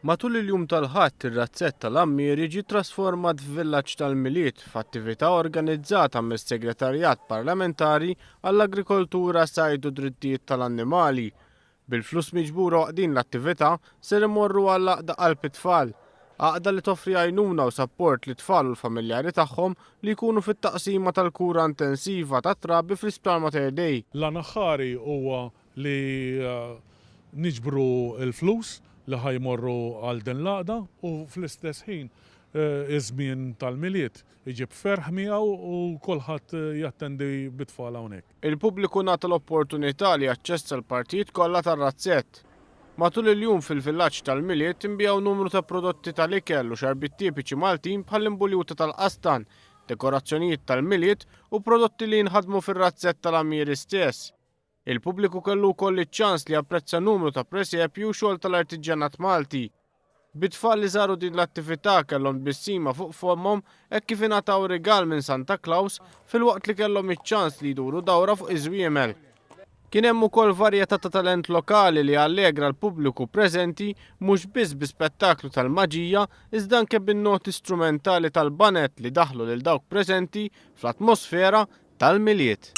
Matul il-jum tal-Ħadd, ir-razzett tal-Għammieri ġie trasformat f'villaġġ tal-Milied f'attività organizzata mis-Segretarjat Parlamentari għall-Agrikoltura, Sajd u Drittijiet tal-Annimali. Bil-flus miġbura waqt din l-attività ser imorru għall-Għaqda Qalb it-Tfal, għaqda li toffri għajnuna u sapport lit-tfal u l-familjari tagħhom li jkunu fit-taqsima tal-kura intensiva tat-trabi fl-Isptar Mater Dei. L-għan aħħari huwa li niġbru l-flus li ħa jmorru għal din l-għaqda u fl-istess ħin iż-żmien tal-Milied iġib ferħ miegħu u kulħadd jattendi bit-tfal hawnhekk. Il-pubbliku ngħata l-opportunità li jaċċessa l-partijiet kollha tar-razzett. Matul il-jum fil-villaġġ tal-Milied inbiegħu numru ta' prodotti tal-ikel u xarbiet tipiċi Maltin bħall-imbuljuta tal-qastan, dekorazzjonijiet tal-Milied u prodotti li jinħadmu fir-razzett tal-Għammieri stess. Il-pubbliku kellu wkoll iċ-ċans li japprezza numru ta' presepji u xogħol tal-artiġjanat Malti. Bit-tfal li żaru din l-attività kellhom tbissima fuq fommhom hekk kif ingħataw rigal minn Santa Claus filwaqt li kellhom iċ-ċans li jduru dawra fuq iż-żwiemel. Kien hemm ukoll varjetà ta' talent lokali li allegra l-pubbliku preżenti mhux biss bi spettaklu tal-maġija iżda anke bin-noti strumentali tal-baned li daħħlu lil dawk preżenti fl-atmosfera tal-Milied.